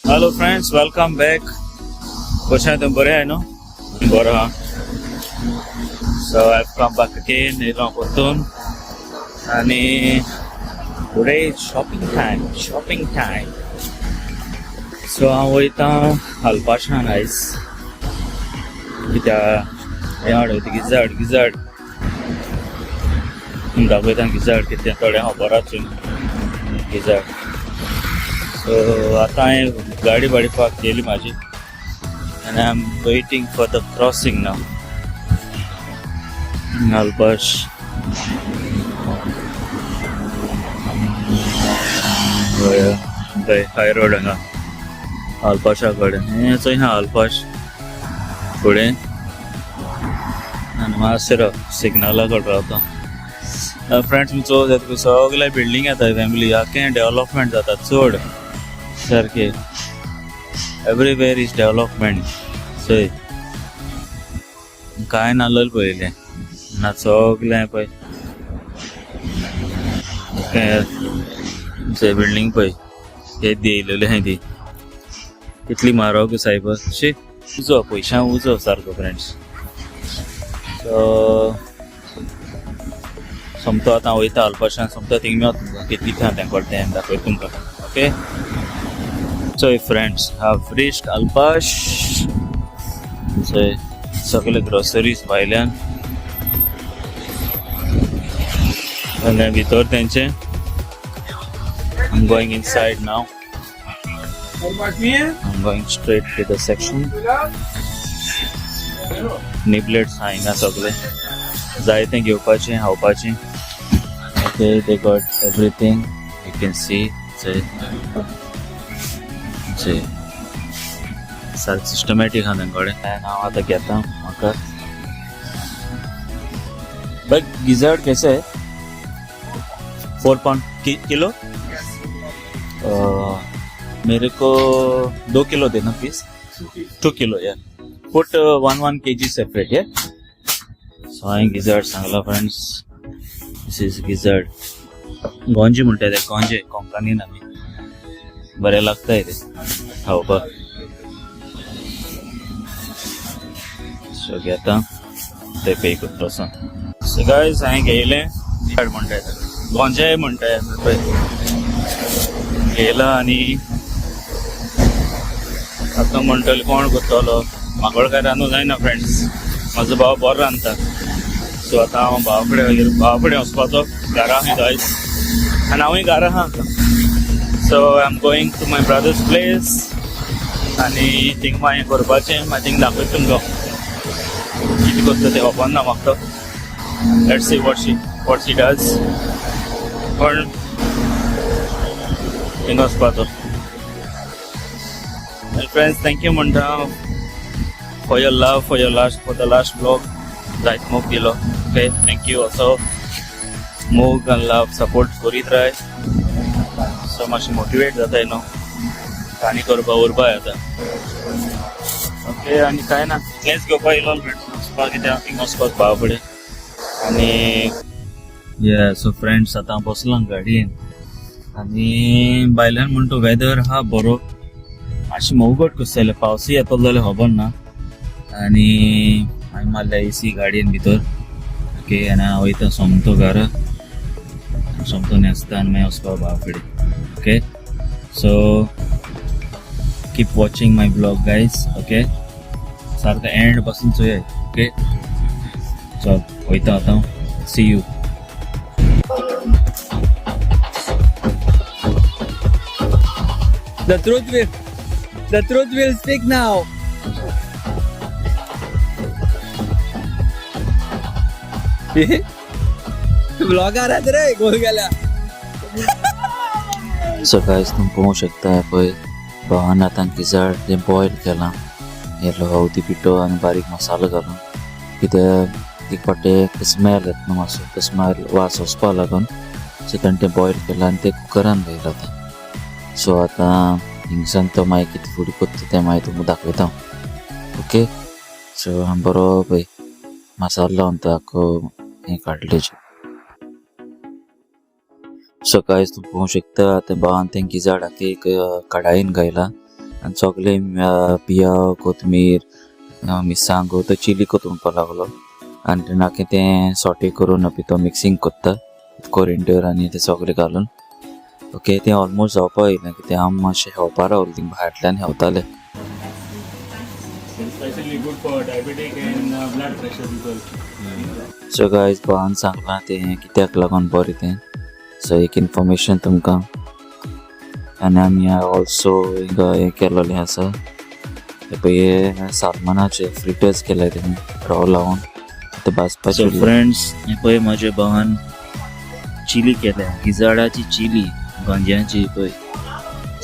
Hello friends, welcome back. कशें तुमी बरें आहाय न्हू? बरो आहा. So I come back again, येयलो हांव परतून आनी today is shopping time, shopping time. So हांव वयता अल्पाशान आयज, कित्याक हें हाड गिजाड गिजाड दाखयता गिजाड कितें थोडें खबर आसून गिजाड. सो आतां हांवें गाडी बाडी पार्क केली म्हाजी आनी I am waiting for the crossing now. Alpas high road हांगा अल्पाशा कडेन हें चोय हा अल्पाश फुडें आनी मातशें राव सिग्नला कडेन रावता. फ्रेंड्स, तुमी चोवंक जाता सगळे बिल्डींग येता फॅमिली आख्खें डेव्हलपमेंट जाता चड सारकें. Everywhere is development. चोय कांय नाल्ल पळयलें ना सगळें पळय ते बिल्डींग पळय हे येयलेली आहाय ती कितली म्हारग सायब. शी उजो पयशां उजो सारको फ्रेंड्स. सो सोमतो आतां वयता अल्पाशान, सोमतो थिंग मेवता तुमकां कितली आहा तें कळटा तें दाखयता तुमकां. ओके, चोय फ्रेंड्स, have reached Alpas. चोय सगळे ग्रोसरीज भायल्यान आनी भितर तेंचे. I'm going inside now. I'm going straight to the section. Niblets आहा हिंगा सगळे जाय तें घेवपाचें खावपाचें. Okay, they got everything, you can see. चोय चोय सारकें सिस्टमॅटीक आहा तेंचे कडेन. हांव आतां घेता म्हाका. भाई, गिजर्ड कैसे है? 4 पाउंड किलो? मेरे को 2 किलो देना प्लीज. 2 किलो या put 1 1 kg separate या. सो हांवें गिजर्ड सांगला फ्रेंड्स, this is gizzard. गोंजे म्हणटा ते, गोंजे कोंकणीन आमी. बरें लागता ते खावपाक. सो घेता ते पे करता वचोन. सो गायज, हांवें घेयलें गिजर्ड म्हणटा ते, गोंजेय म्हणटा पळय, घेयला. आनी आतां म्हणटले कोण करतलो? म्हाका काय रांदूंक जायना फ्रेंड्स, म्हाजो भाव बरो रांदता. सो आतां हांव भावा कडेन, भावा कडेन वचपाचो. घरा आहा आयज आनी हांवूय घरा आहा आतां. So I am going to my brother's place आनी थिंग मागीर करपाचें. मागीर थिंग दाखयता तुमकां कितें करता तें, खबर ना म्हाका. Let's see what she does. पण थिंग वचपाचो. फ्रेंड्स, thank you म्हणटा for your love, for the last vlog. जायत मोग दिलो. Okay, thank you. असो मोग आनी लव सपोर्ट करीत राय. सो मातशें मोटिवेट जाता न्हू आनी करपा उरपा येता. ओके, आनी कांय ना, इतलेंच घेवपाक येयलो फ्रेंड्स. वचपाक कित्याक थिंग वचपाक भावा फुडें. आनी ये सो फ्रेंड्स, आतां बसलां गाडयेन आनी भायल्यान म्हणटा वेदर हा बरो, मातशें मोवगट कशें जालें, पावसूय येतलो जाल्यार खबर ना. आनी हांवें मारल्या एसी गाडयेन भितर. ओके, आनी हांव वयता सोमतो घरा, सोमतो न्हेसता आनी मागीर वचपा भावा फुडें. Okay, so keep watching my vlog guys. Okay, सारको एंड पासून चोयाय. ओके, चल वयता आतां, see you. The truth will speak now. Vlog आ रहा रे गोल गेला. सो गायज, तुमी पळोवंक शकता पळय भावान आतां गिजाड तें बॉयल केलां येलो हळदी पिठो आनी बारीक मसालो घालून, कित्याक एक फावटी स्मेल येता न्हू मातसो, तो स्मेल वास वचपा लागून. सो ताणें तें बॉयल केलां आनी तें कुकरान घायलां आतां. सो आतां हिंगसान तो मागीर कितें फुडें करता तें मागीर तुमकां दाखयता हांव. ओके, सो बरो पळय मसालो लावन तो आख्खो हें काडलें तेजें. सो गायज, तुमी पळोवंक शकता आतां भावान तें गिजाड आख्खें एक कडायेन घायलां. आनी सगळे पियाव, कोथमीर, मिरसांगो, तो चिली कोत म्हणपाक लागलो आनी नाके तें सॉटे करून अपी तो मिक्सिंग करता कोरिंडर आनी ते सगळे घालून. ओके, तें ऑलमोस्ट जावपा येयलें कितें, आमी मातशें हेवपा रावले, थिंग भायल्यान हेवताले. Especially good for diabetic and blood pressure people. So guys, भावान सांगलां तें कित्याक लागून बरें तें, सो एक इन्फॉर्मेशन तुमकां. आनी आमी ऑल्सो हें केलेलें आसा, हे पळय, हे सालमनाचे फ्रिटर्स केले तेणी रव लावन ते भाजपाचे. फ्रेंड्स, हे पळय, म्हज्या भावान चिली केल्या, गिजाडाची चिली, गोंज्यांची. पळय,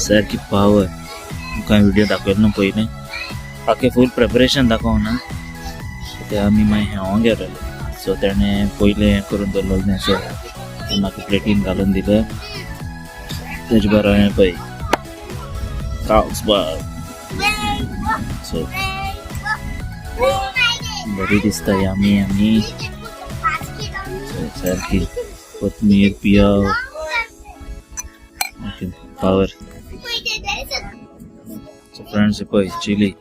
सारकी पावर. तुमकां व्हिडिओ दाखयलो न्हू पयलें, आखे फूल प्रिपरेशन दाखोवना ते. आमी मागीर हेवोंक गेलेले, सो तेणें पयलें हें करून दवरलें, सो म्हाका प्लेटीन घालून दिलें. तेजे बरोबर हें पळय, काउसबाग. सो बरी दिसता, यामी यामी. सारकी कोथमीर, पियाव, ओके, पावर. सो फ्रेंड्स, पळय chilli.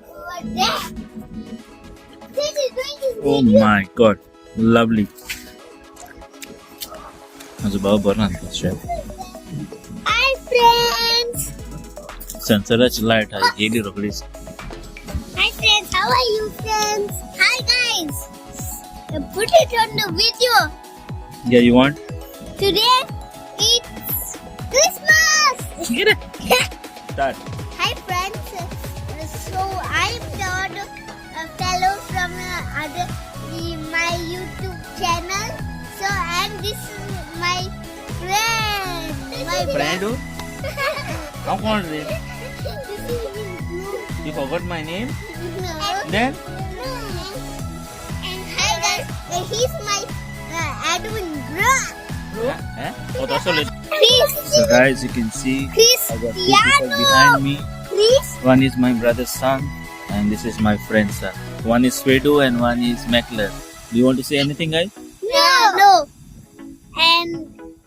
Oh my God, lovely. म्हजो भाव बरो रांदता, शेफ. Hi friends. सेन्सराची लायट आहा, गेली रोखडीच. Hi friends, how are you friends? Hi guys. Put it on the video. Yeah, you want? Today it's Christmas. Start. Hi friends. So I'm Todd, a fellow from other my YouTube channel. So and this is my friend. My Friend? हांव कोण रे? This is his blue. You forgot my name? No. Then? And hi guys, he's my Edwin bro. Oh, that's all. Chris, So guys, you can see I got two people Cristiano, behind me. Chris, One is my brother's son, and this is my friend's son. One is Svedu and one is Meckler. Do you want to say anything, guys? No, no, and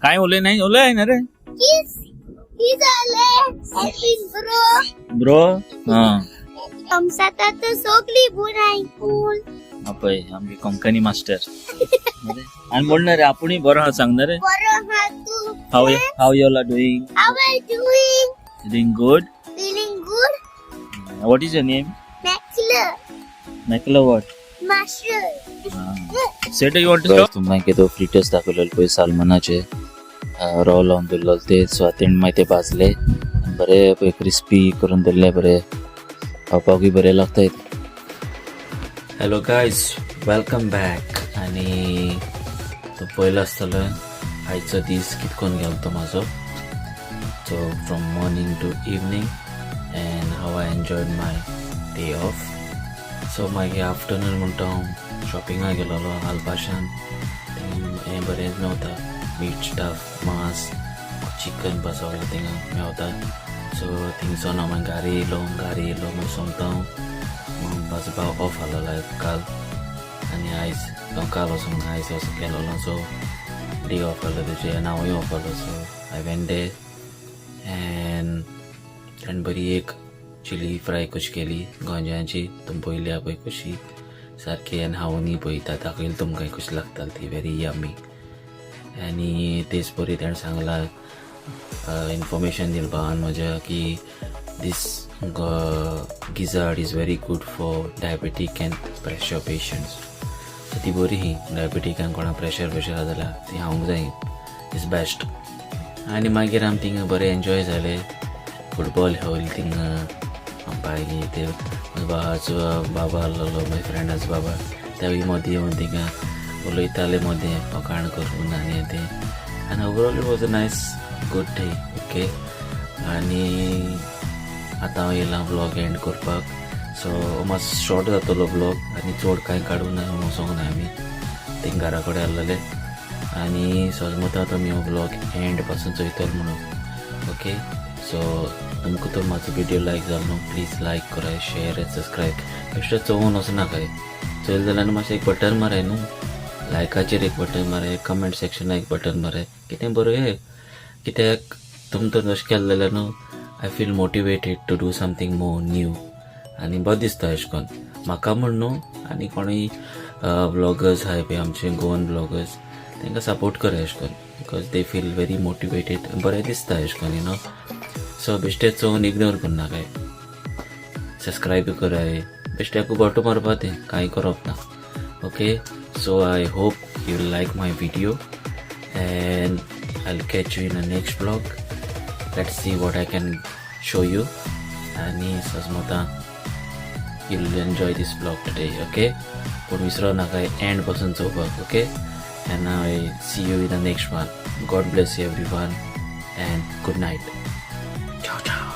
काय ओले नाही, ओले आहे ना रे. he's a Edwin bro. Bro, हा. आमचा तर सगळी बुराई कोण. पळय, आमगे कोंकणी मास्टर आणि म्हणणार रे, आपूणय बरो आहा सांगणार रे. बरो हा तू. How you are doing? How are you doing? Doing good. Feeling good? What is your name? Maxler. Meckler what? Master. Set, you want to तुम्हाला कितें फ्रिटर्स दाखवलेले पळय, सालमनाचे रव लावन दवरलेले ते. सो तेणे मागीर ते भाजले आनी बरे पळय क्रिस्पी करून दवरले, बरे खावपाकूय बरे लागता. Hello guys, welcome back. आनी तो पयलो आसतलो आयचो दीस कितकोन गेलो तो म्हाजो, so from morning to evening and how I enjoyed my day off. So मागीर आफ्टरनून म्हणटा हांव शॉपिंगाक गेलोलो अल्पाशान. हें बरेंच मेवता, मीट स्टफ, मांस, चिकन बा सगळें थिंगा मेवता. सो थिंगसोन हांव मागीर घारी येयलो. घारी येयलो मागीर सोंपता हांव. म्हाजो भाव ऑफ आसलेलो काल आनी आयज, हांव काल वचोंक ना, आयज वचोंक गेलोलो. सो डे ऑफ आसलो तेजे आनी हांवूय ऑफ आसलो. So I went there and ताणें बरी एक चिली फ्राय कशी केली गोंज्यांची, तुमी पयली पळय कशी सारकी. आनी हांवूय पळयता, दाखयली तुमकां कशी लागताली ती, व्हेरी यम्मी. आनी तेच परी ताणें सांगलां, इन्फॉर्मेशन दिलें भावान म्हज्या की this gizzard is very good for diabetic and pressure patients. So ती बरी ही, डायबेटीक आनी कोणाक प्रेशर प्रेशर आसा जाल्यार ती खावंक जाय, is best. आनी मागीर आमी थिंगा बरें एन्जॉय जालें, फुटबॉल खेळ्ळी थिंगा. मागीर ते बाबाचो बाबा आसलेलो, म्हाज्या फ्रेंडाचो बाबा, तेवूय मदीं येवन थिंगा उलयताले मदीं, फकाण करून आनी तें. आनी overall it was a nice good day. Okay, आनी आतां हांव येयलां व्लॉग एंड करपाक. सो मातसो शॉर्ट जातलो व्लॉग आनी चड कांय काडूंक ना, वचोंक ना, आमी थिंग घरा कडेन आसलेले. आनी सजमता तुमी हो व्लॉग एंड पासून चोयतले म्हणून. ओके, सो तुमकां तर म्हाजो व्हिडियो लायक जालो न्हू, प्लीज लायक कराय, शेअर एंड सबस्क्रायब. बेश्टें चोवन वचनाकाय, चोयलें जाल्यार मातशें एक बटन माराय न्हू, लायकाचेर एक बटन माराय, कमेंट सेक्शनाक एक बटन माराय, कितें बरय. कित्याक तुमी तर अशें केलें जाल्यार न्हू I feel motivated to do something more new आनी बरें दिसता अशें करून म्हाका म्हण न्हू, आनी कोणूय व्लॉगर्स आहाय पळय, आमचे गोवन व्लॉगर्स, तांकां सपोर्ट करा अशें करून, because they feel very motivated. बरें दिसता अशें करून you know. सो बेश्टें चोवन इग्नोर करनाकाय, सबस्क्रायब कराय. बेश्ट्याकू बोटो मारपा तें कांय करप ना. Okay, so I hope you like my video and I catch you in a next vlog. Let's see what I can show you. आनी सजमता you will enjoy this vlog today, okay? पूण विसरो नाका and पासून चोवपाक. Okay, and I see you in the next one. God bless you everyone and good night. Ciao ciao.